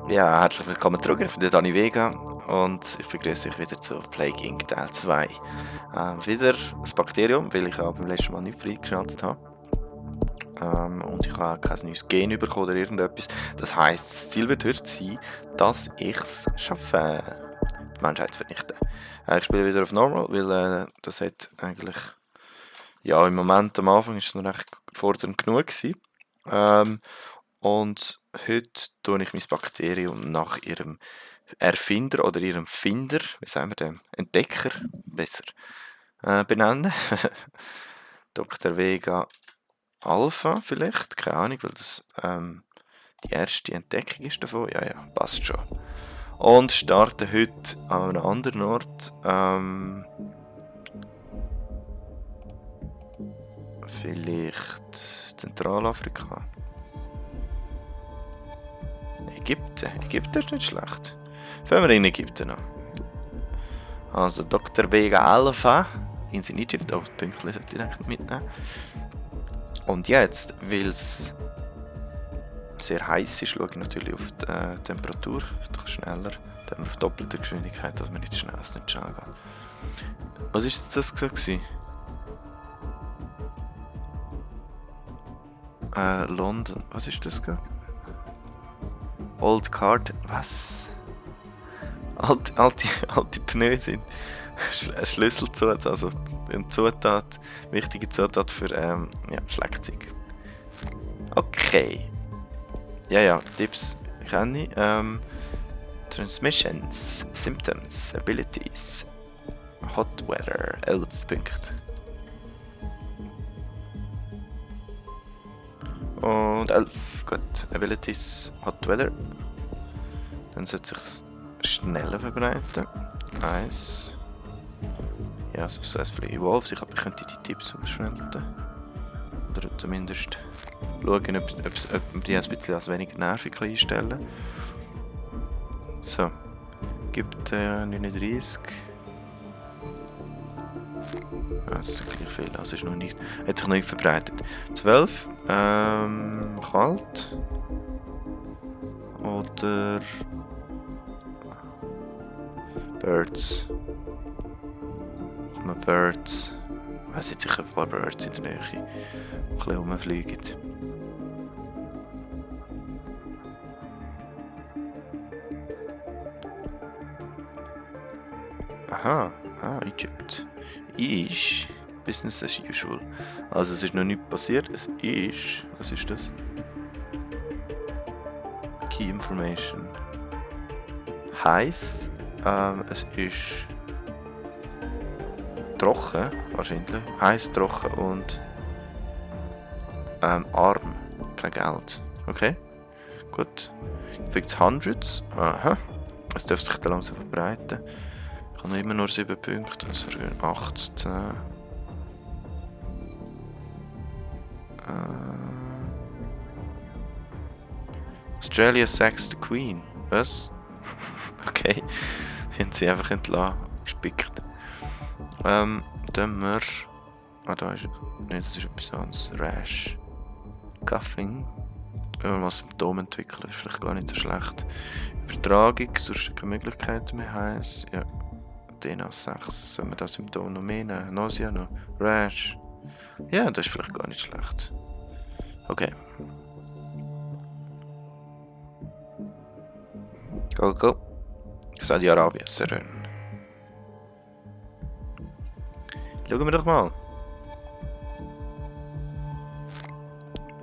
Ja, herzlich willkommen zurück, ich bin der Dani Vega und ich begrüße euch wieder zu Plague Inc. Teil 2. Wieder das Bakterium, weil ich auch beim letzten Mal nicht freigeschaltet habe. Und ich habe kein neues Gen bekommen oder irgendetwas. Das heisst, das Ziel wird heute sein, dass ich es schaffe, die Menschheit zu vernichten. Ich spiele wieder auf Normal, weil das hat eigentlich, ja, im Moment am Anfang ist es noch recht fordernd genug gewesen. Und heute tue ich mein Bakterium nach ihrem Erfinder oder ihrem Finder, wie sagen wir dem, Entdecker, besser, benennen. Dr. Vega Alpha vielleicht, keine Ahnung, weil das die erste Entdeckung ist davon. Ja, ja, passt schon. Und starte heute an einem anderen Ort. Vielleicht Zentralafrika. Ägypten ist nicht schlecht. Fangen wir in Ägypten an. Also Dr. Vega Alpha in Egypt, auf Pünktchen sollte ich eigentlich mitnehmen. Und jetzt, weil es sehr heiß ist, schaue ich natürlich auf die Temperatur. Etwas schneller. Dann haben wir auf doppelte Geschwindigkeit, dass wir nicht schnell gehen. Was ist jetzt das gewesen? London. Was ist das gerade? Old Card. Was? Alte Pneu sind Schlüsselzutat, also eine Zutat, wichtige Zutat für ja, Schlagzeug. Okay. Ja, Tipps kenne ich. Transmissions, Symptoms, Abilities, Hot Weather, 11 Punkte. Und 11, gut. Abilities, Hot Weather. Dann sollte es sich schneller verbreiten. 1. Ja, successfully evolved. Ich könnte die Tipps überschneiden. Oder zumindest schauen, ob man die ein bisschen als weniger nervig einstellen kann. So. Gibt 39. Ah, das ist gleich viel. Also ist noch nicht, hat sich noch nicht verbreitet. 12. Kalt. Oder Birds. Machen wir Birds. Es sind sicher ein paar Birds in der Nähe, die ein bisschen rumfliegen. Aha, Egypt. Ist Business as usual. Also es ist noch nichts passiert, es ist... Was ist das? Key Information. Heiß. Es ist... trocken, wahrscheinlich. Heiß, trocken und... arm. Kein Geld. Okay. Gut. Fix Hundreds. Aha. Es dürfte sich da langsam verbreiten. Ich habe immer nur 7 Punkte, also 8, 10. Australia sacks the Queen. Was? Okay. Sie haben sie einfach entlassen. Gespickt. Dann wir... Ah, da ist... Nein, das ist etwas anderes. Rash. Coughing. Wenn wir mal Symptome entwickeln, ist vielleicht gar nicht so schlecht. Übertragung, sonst keine Möglichkeiten mehr. Heiß. Ja. DNA 6. Sollen wir das Symptom noch mehr nehmen? Nausea noch. Rash. Ja, das ist vielleicht gar nicht schlecht. Okay. Go. Saudi-Arabien, sehr schön. Schauen wir doch mal.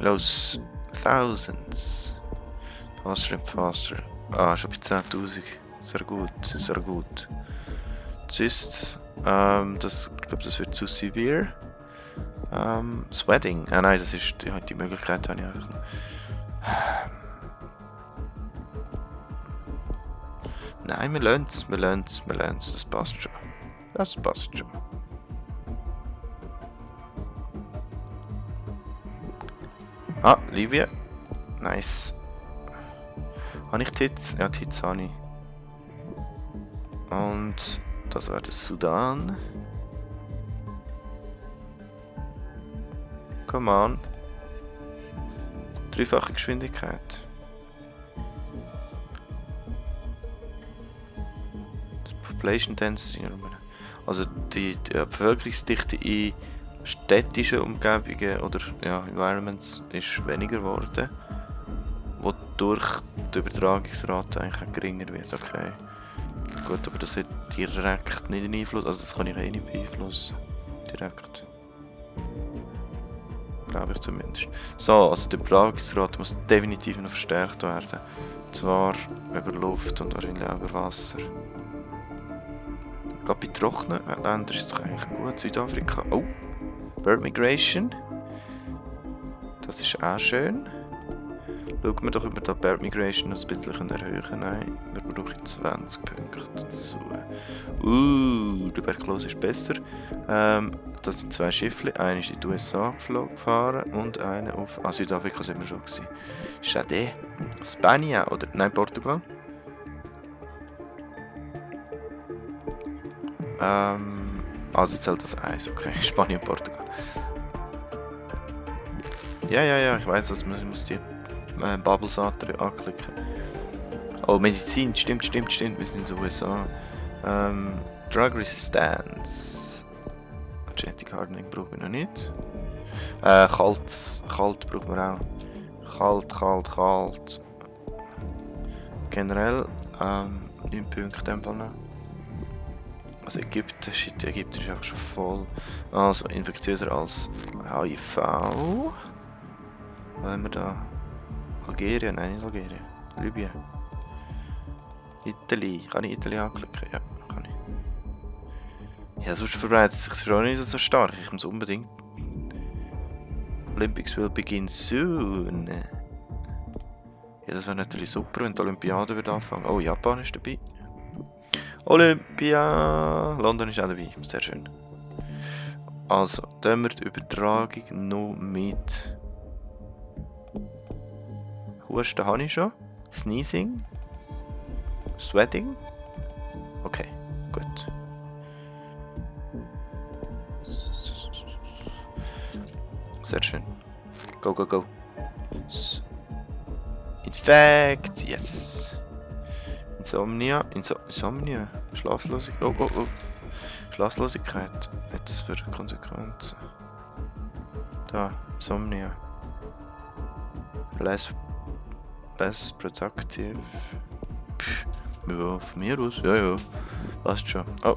Los. Thousands. Faster. Ah, schon bei 10.000. Sehr gut. Cysts. Ich glaube, das wird zu severe. Sweating. Ah nein, das ist die Möglichkeit, habe ich einfach noch. Nein, wir lernen es. Das passt schon. Ah, Libyen. Nice. Habe ich die Hits? Ja, die Hits habe ich. Und das wäre der Sudan. Come on. Dreifache Geschwindigkeit. Population Density. Also die Bevölkerungsdichte in städtischen Umgebungen oder ja, Environments ist weniger geworden, wodurch die Übertragungsrate eigentlich auch geringer wird. Okay. Gut, aber das hat direkt nicht einen Einfluss, also das kann ich eh nicht beeinflussen. Direkt. Glaube ich zumindest. So, also die Übertragungsrate muss definitiv noch verstärkt werden. Und zwar über Luft und wahrscheinlich auch über Wasser. Gerade bei trockenen Ländern ist es doch eigentlich gut. Südafrika. Oh! Bird Migration. Das ist auch schön. Schauen wir doch, ob wir da Bird Migration noch ein bisschen erhöhen können. Nein, wir brauchen 20 Punkte dazu. Tuberkulose ist besser. Das sind 2 Schiffe. Eine ist in die USA gefahren und eine auf Südafrika sind wir schon gewesen. Schade. Spanien oder nein, Portugal. Also zählt das 1, okay. Spanien und Portugal. Ja, ich weiß, dass man muss die Bubbles anklicken. Oh, Medizin, stimmt, wir sind in den USA. Drug Resistance. Genetic Hardening brauchen wir noch nicht. Kalt brauchen wir auch. Kalt. Generell 9 Punkte in dem Fall noch. Also Ägypten, shit, Ägypten ist einfach schon voll. Also infektiöser als HIV. Was haben wir da? Algerien? Nein, nicht Algerien. Libyen. Italien. Kann ich Italien anklicken? Ja, kann ich. Ja, sonst verbreitet es sich schon nicht so stark. Ich muss unbedingt... Olympics will begin soon. Ja, das wäre natürlich super, wenn die Olympiade wird anfangen. Oh, Japan ist dabei. Olympia! London ist auch dabei. Sehr schön. Also, dann wir die Übertragung noch mit... Husten habe ich schon. Sneezing. Sweating. Okay, gut. Sehr schön. Go. Infekt, yes. Insomnia. Schlaflosigkeit. Oh. Schlaflosigkeit. Nicht das für Konsequenzen. Da, Insomnia. Less productive. Ja, von mir aus. Ja. Passt schon. Oh.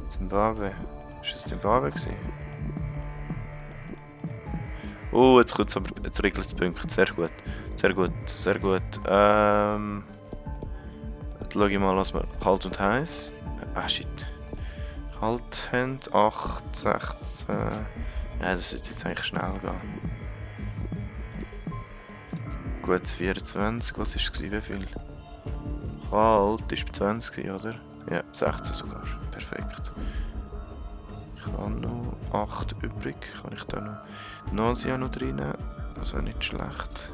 Zimbabwe. Ist es Zimbabwe gewesen? Oh, jetzt kommt es aber. Jetzt regelt es die Punkte. Sehr gut. Jetzt schaue ich mal, was wir kalt und heiß. Shit. Kalt haben 8, 16. Ja, das sollte jetzt eigentlich schnell gehen. Gut, 24, was war es? Wie viel? Kalt war bei 20, oder? Ja, 16 sogar. Perfekt. Ich habe noch 8 übrig. Kann ich da noch Nasia noch rein? Also nicht schlecht.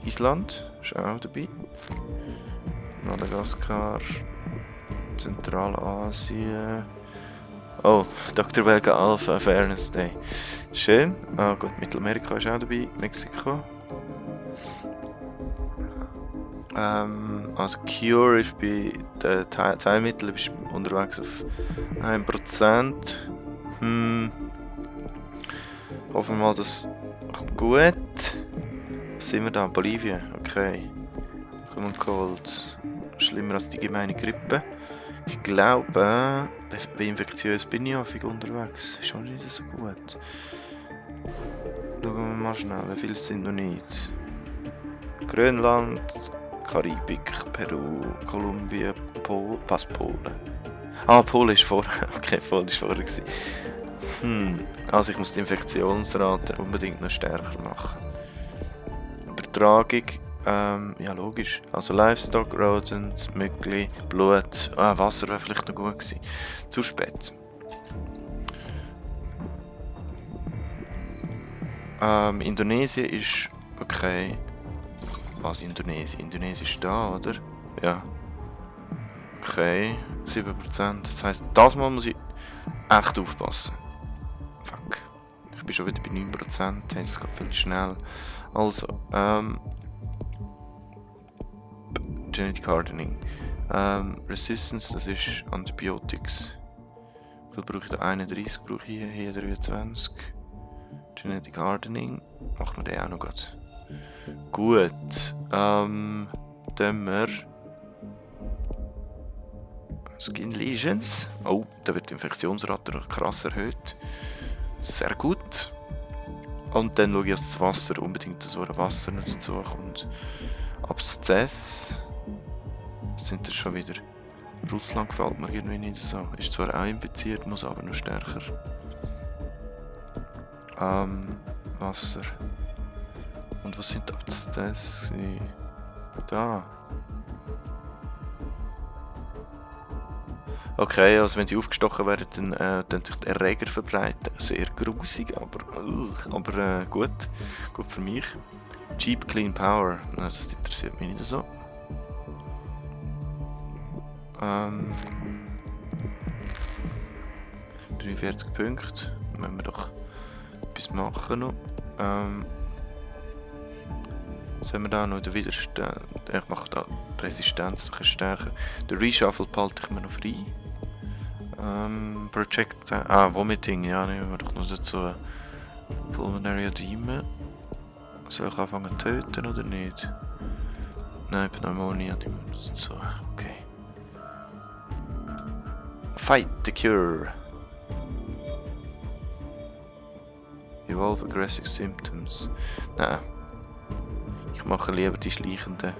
Island ist auch dabei. Madagaskar. Zentralasien. Oh, Dr. Belga Alpha Fairness Day. Schön. Gut, Mittelamerika ist auch dabei. Mexiko. Also Cure ist bei den Teilmitteln unterwegs auf 1%. Hoffen wir mal, das kommt gut. Was sind wir da? Bolivien? Okay. Common Cold. Schlimmer als die gemeine Grippe. Ich glaube, wie infektiös bin ich häufig unterwegs. Ist schon nicht so gut. Schauen wir mal schnell, wie viele sind noch nicht. Grönland, Karibik, Peru, Kolumbien, Polen. Polen ist vorher. Okay, Polen ist vorher gewesen. Also ich muss die Infektionsrate unbedingt noch stärker machen. Übertragung, ja logisch. Also Livestock, Rodents, Mückli, Blut, Wasser wäre vielleicht noch gut gewesen. Zu spät. Indonesien ist Okay. Was, Indonesien? Indonesien ist da, oder? Ja. Okay. 7%. Das heisst, das Mal muss ich echt aufpassen. Fuck. Ich bin schon wieder bei 9%. Hey, das geht viel schnell. Also, Genetic Hardening. Resistance, das ist Antibiotics. Wie viel brauche ich da? 31 brauche ich hier 23. Genetic Hardening. Machen wir den auch noch gut. Gut. Dann wir Skin Lesions. Oh, da wird die Infektionsrate noch krass erhöht. Sehr gut. Und dann schaue ich, dass das Wasser unbedingt so ein Wasser noch dazu kommt. Abszess. Was sind das schon wieder? Russland gefällt mir irgendwie nicht so. Ist zwar auch infiziert, muss aber noch stärker. Wasser. Und was sind Abszess? Da. Okay, also wenn sie aufgestochen werden, dann sich der Erreger verbreiten. Sehr grusig, aber gut. Gut für mich. Cheap Clean Power. Na, das interessiert mich nicht so. 43 Punkte. Müssen wir doch etwas machen noch. Sollen wir da noch den Widerstand? Ich mache da die Resistenz noch stärker. Den Reshuffle behalte ich mir noch frei. Project. Vomiting, ja, nehmen wir doch noch dazu. Pulmonary Edema. Soll ich anfangen zu töten oder nicht? Nein, Pneumonia nehmen wir noch dazu. Okay. Fight the cure. Evolve aggressive symptoms. Nein. Ich mache lieber die schleichenden.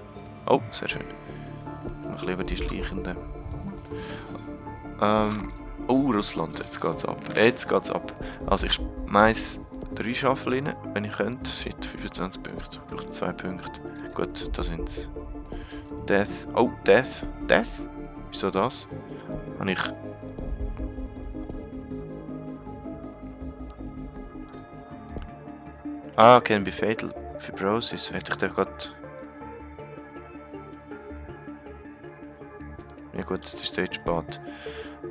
Oh, sehr schön. Ich mache lieber die schleichenden. Oh, Russland, jetzt geht's ab. Jetzt geht's ab. Also ich schmeiß 3 Schaffel rein, wenn ich könnte. Shit, 25 Punkte. Ich brauche 2 Punkte. Gut, da sind's. Death. Oh, Death. Death? Wieso das? Habe ich... can be fatal. Fibrosis. Hätte ich da gerade... Ja gut, das ist Stage spät.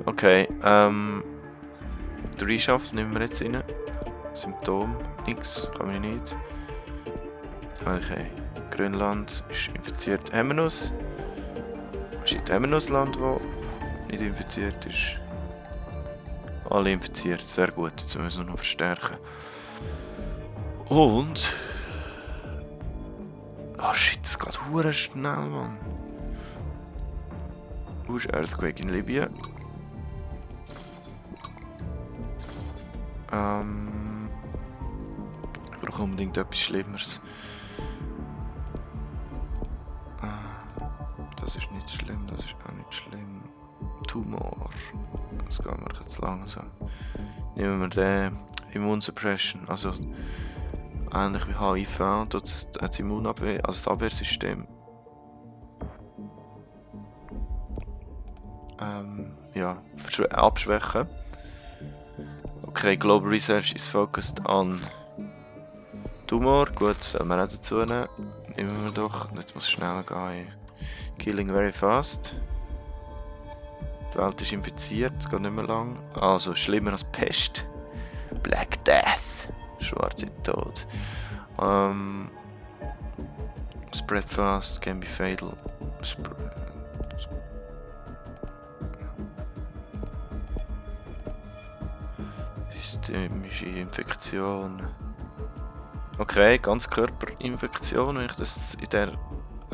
Okay, 3 Schaft nehmen wir jetzt rein. Symptom, nix, kann ich nicht. Okay, Grönland ist infiziert. Haben wir noch? Shit, haben wir noch ein Land, das nicht infiziert ist? Alle infiziert, sehr gut, jetzt müssen wir es noch verstärken. Und... Oh shit, das geht hure schnell, Mann. Wo ist Earthquake in Libyen? Ich brauche unbedingt etwas Schlimmeres. Das ist nicht schlimm, das ist auch nicht schlimm. Tumor. Das geht mir jetzt langsam. Nehmen wir den Immunsuppression, also ähnlich wie HIV, das Immunabwehr, also das Abwehrsystem. Ja, abschwächen. Okay, Global Research is focused on Tumor. Gut, sollen wir auch dazu nehmen. Nehmen wir doch. Jetzt muss es schnell gehen. Killing very fast. Die Welt ist infiziert, es geht nicht mehr lang. Also schlimmer als Pest. Black Death. Schwarze Tod. Spread fast, can be fatal. Systemische Infektion. Okay, Ganzkörperinfektion, wenn ich das in der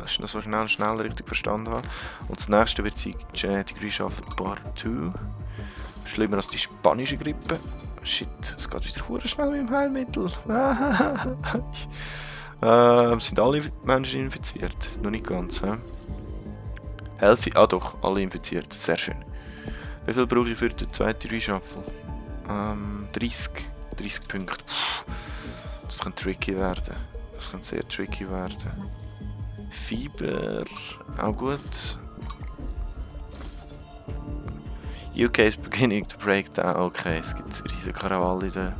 so schnell richtig verstanden habe. Und das nächste wird sein Genetic Reshuffle Part 2. Schlimmer als die spanische Grippe. Shit, es geht wieder hure schnell mit dem Heilmittel. Sind alle Menschen infiziert? Noch nicht ganz, hä? Healthy? Ah doch, alle infiziert. Sehr schön. Wie viel brauche ich für den zweiten Reshuffle? 30 Punkte. Das könnte tricky werden. Das könnte sehr tricky werden. Fieber, auch gut. UK is beginning to break down. Okay, es gibt riesige Karawalle in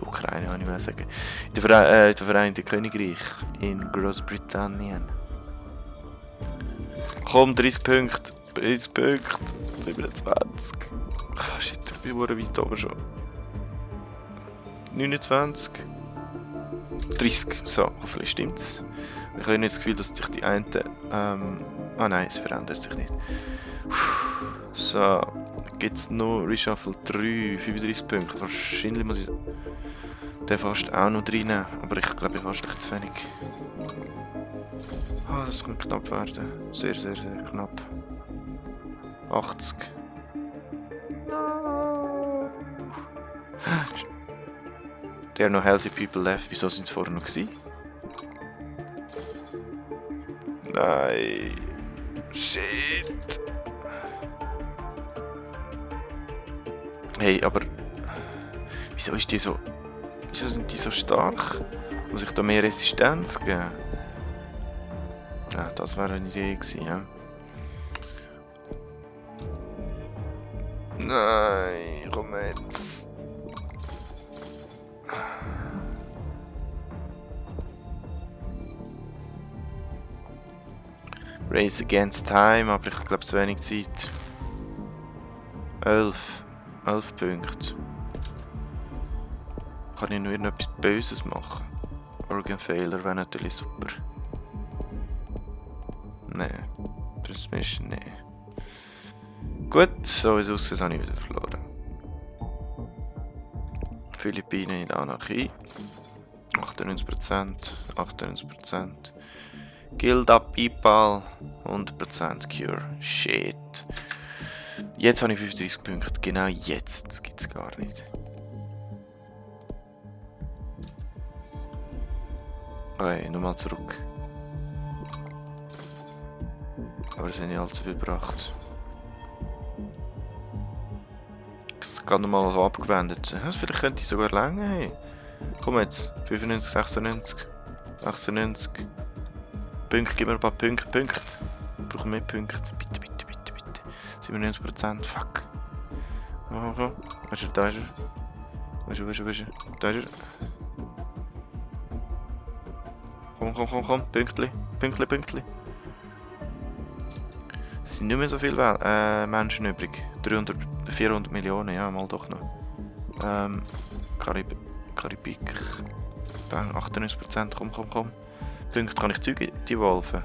Ukraine, kann ich mal sagen. In der Vereinigten Königreich. In Großbritannien. Komm, 30 Punkte. 30 Punkte. 27. Ah, shit, ich bin weit oben schon. 29. 30. So, hoffentlich stimmt's. Ich habe nicht das Gefühl, dass sich die einen... ah nein, es verändert sich nicht. So, gibt's noch Reshuffle 3, 35 Punkte. Wahrscheinlich muss ich den fast auch noch reinnehmen, aber ich glaube fast ein zu wenig. Ah, das kann knapp werden. Sehr, sehr, sehr knapp. 80. No. There are no healthy people left. Wieso sind es vorher noch gewesen? Nein. Shit. Hey, aber... Wieso ist die so... Wieso sind die so stark? Muss ich da mehr Resistenz geben? Ja, das wäre eine Idee gewesen, ja. Nein, komm jetzt. Race against time, aber ich glaube zu wenig Zeit. 11 Punkte. Kann ich nur etwas Böses machen? Organ Failure wäre natürlich super. Nein. Transmission, nein. Gut, so wie es aussieht, habe ich wieder verloren. Philippinen in Anarchie. 98%, 98%. Guild up people, 100% Cure. Shit. Jetzt habe ich 35 Punkte. Genau jetzt. Das gibt es gar nicht. Okay, nochmal zurück. Aber es sind nicht allzu viel gebracht. Das kann nochmal abgewendet. Ja, vielleicht könnte ich sogar länger. Hey. Komm jetzt. 95, 96, 96. Punkte, gib mir ein paar Punkte. Ich brauche mehr Punkte. Bitte, bitte, bitte, bitte. 97%. Fuck. Oh. Da ist er, da ist er. Wo ist er? Da ist er. Komm. Pünktli. Es sind nicht mehr so viele Menschen übrig. 400 Millionen, ja, mal doch noch. Karibik. Bang, 98%, komm. Punkte kann ich Züge devolven.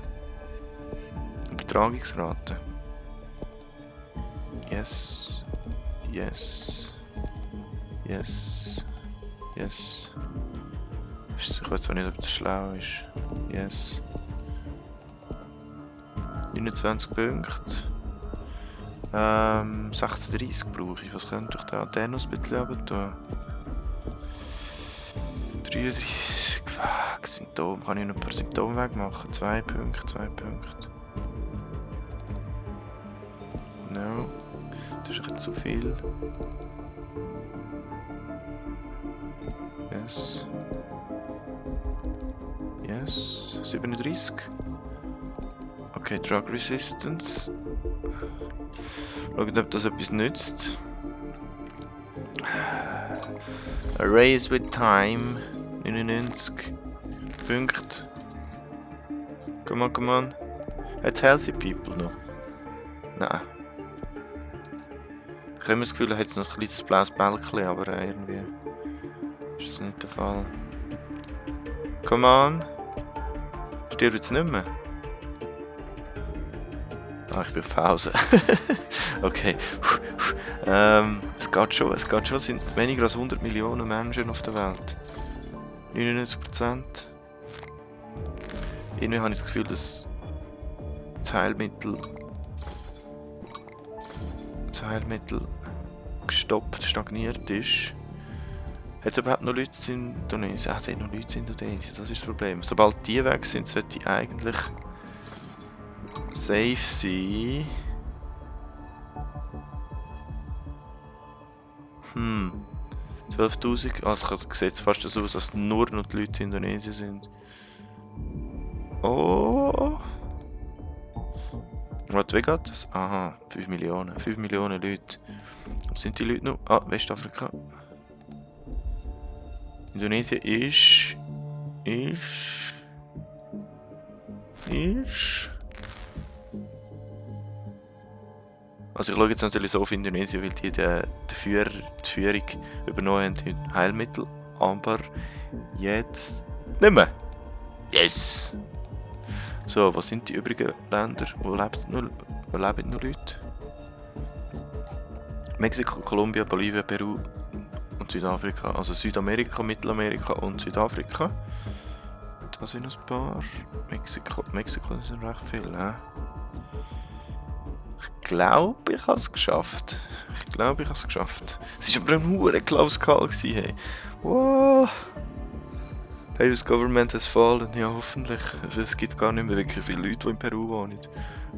Übertragungsrate. Yes. Ich weiß zwar nicht, ob das schlau ist. Yes. 29 Punkte. 36 brauche ich. Was könnte ich da? Den noch ein bisschen runter tun? 33. Fuck, Symptome. Kann ich noch ein paar Symptome wegmachen? 2 Punkte. No. Das ist echt zu viel. Yes. 37. Okay, Drug Resistance. Schauen, ob das etwas nützt. A race with time. 99 Punkte. Come on. Hat's healthy people noch? Nein. Ich habe das Gefühl, er hat noch ein kleines blaues Bälkchen, aber irgendwie ist das nicht der Fall. Come on. Stirbt jetzt nicht mehr? Ah, ich bin auf Pause. Okay. Es geht schon. Es sind weniger als 100 Millionen Menschen auf der Welt. 99%. Irgendwie habe ich das Gefühl, dass das Heilmittel gestoppt, stagniert ist. Hat es überhaupt noch Leute in Indonesien? Ah, es hat noch Leute in Indonesien, das ist das Problem. Sobald die weg sind, sollte ich eigentlich safe sein. 12.000, also sieht es fast so aus, dass nur noch die Leute in Indonesien sind. Oh! Wie geht das? Aha, 5 Millionen. 5 Millionen Leute. Und sind die Leute noch? Ah, Westafrika. Indonesien ist... Also ich schaue jetzt natürlich so auf Indonesien, weil die die Führung übernommen haben in Heilmittel, aber jetzt nicht mehr. Yes! So, was sind die übrigen Länder? Wo leben noch Leute? Mexiko, Kolumbien, Bolivien, Peru und Südafrika. Also Südamerika, Mittelamerika und Südafrika. Da sind noch ein paar. Mexiko sind recht viele, ne? Ich glaube, ich habe es geschafft. Es war aber ein hoher close Call gewesen, hey. Wow. Peru's government has fallen. Ja, hoffentlich. Also, es gibt gar nicht mehr wirklich viele Leute, die in Peru wohnen.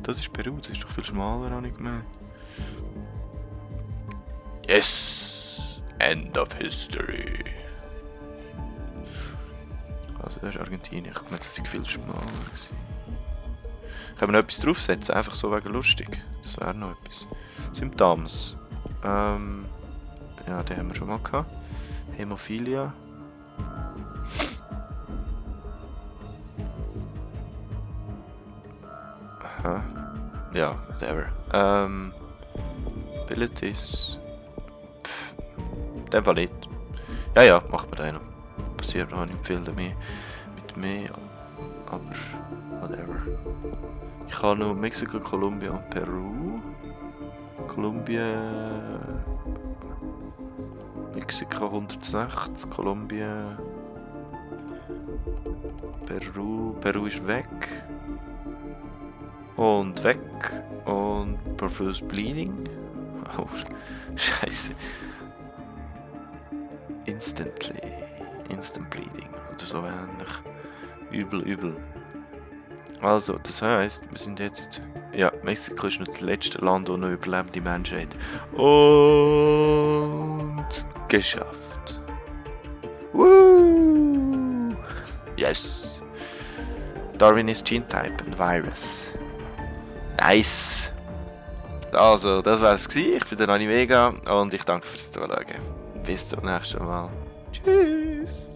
Das ist Peru, das ist doch viel schmaler, habe ich gemeint. Yes! End of history. Also, das ist Argentinien. Ich meine, das ist viel schmaler gewesen. Können wir noch etwas draufsetzen? Einfach so wegen lustig. Das wäre noch etwas. Symptoms. Ja, den haben wir schon mal gehabt. Hämophilia. Aha. Ja, whatever. Abilities. In dem Fall nicht. Ja, machen wir den noch. Passiert noch nicht viel damit. Mit mehr. Aber whatever. Ich habe noch Mexiko, Kolumbien und Peru. Kolumbien. Mexiko 160, Kolumbien. Peru ist weg. Und weg. Und Profuse Bleeding. Oh, Scheiße. Instant Bleeding. Oder so ähnlich. Übel. Also, das heisst, wir sind jetzt... Ja, Mexiko ist noch das letzte Land ohne überlebende Menschheit. Und... geschafft. Woo! Yes! Darwin ist Gene-Type, ein Virus. Nice! Also, das war's gewesen. Ich bin der Nani Vega und ich danke fürs Zuschauen. Bis zum nächsten Mal. Tschüss!